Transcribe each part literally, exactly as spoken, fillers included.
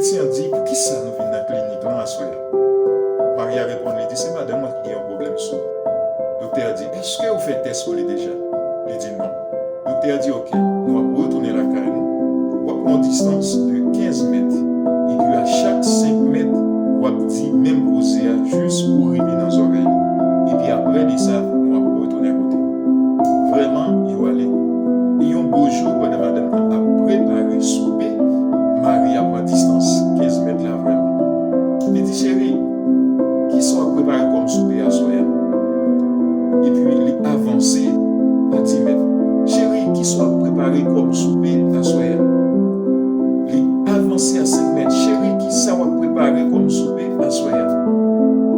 Medsen an di, "Poukisa nou vin nan klinik lan aswè a?" Mari a reponn, li di, "Se madanm mwen ki gen yon pwoblèm sou." Doktè a di, "Èske ou fè tès pou li deja?" Li di, "Non." Doktè a di, "Oke, nou ap retounen lakay nou. W ap pran yon distans de kenz mèt. Epi a chak senk mèt, w ap di menm koze a jis pou rive nan zòrèy li. Epi apre de sa, nou ap retounen kote w." Vrèman, yo ale. E yon bo jou, pandan madanm nan ap prepare soupe, mari a pran distans kenz mèt la vrèman. Li di, "Cheri, kisa w ap prepare kòm soupe aswè a?" Epi li avanse a dis mèt. "Cheri, kisa w ap prepare kòm soupe aswè a?" Li avanse a senk mèt. "Cheri, kisa w ap prepare kòm soupe aswè a?"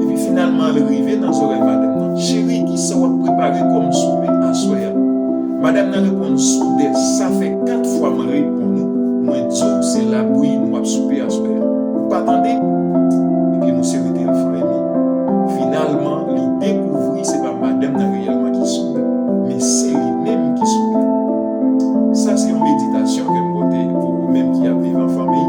Epi finalman, li rive nan zòrèy madanm nan. "Cheri, kisa w ap prepare kòm soupe aswè a?" Madanm nan reponn, "Soudè, sa fè kat fwa mwen reponn ou, mwen di w se labouyi nou ap soupe aswè a. Ou pa tande?" Epi mesye rete l fremi. Finalman, li dekouvri se pa madanm nan reyèlman ki soud, men se li menm ki soud. Sa se yon meditasyon ke m pote pou ou menm ki ap viv an fanmi,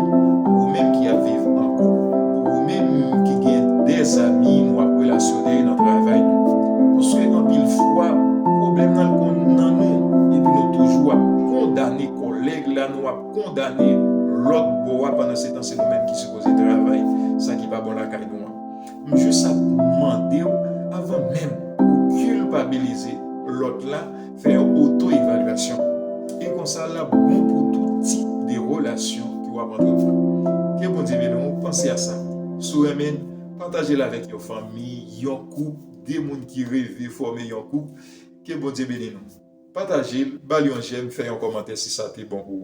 pou ou menm ki ap viv an koup, pou ou menm ki gen de zanmi nou ap relasyone nan travay nou. Paske anpil fwa, pwoblèm nan konn nan nou, epi nou toujou ap kondane kòlèg la, nou ap kondane lòt bò a, pandan se tan se nou menm ki sipoze travay sa ki pa bon lakay nou an. M jis ap mande w, avan menm ou kilpabilize lòt la, fè yon oto-evalyasyon. E konsa, l ap bon pou tout tip de relasyon ke w ap antreprann. Ke Bondye beni w, panse a sa. Si w renmen l, pataje l avèk yon fanmi, yon koup, de moun ki reve fòme yon koup. Ke Bondye beni nou. Pataje l, ba l yon jèm, fè yon kòmantè si sa te bon pou ou.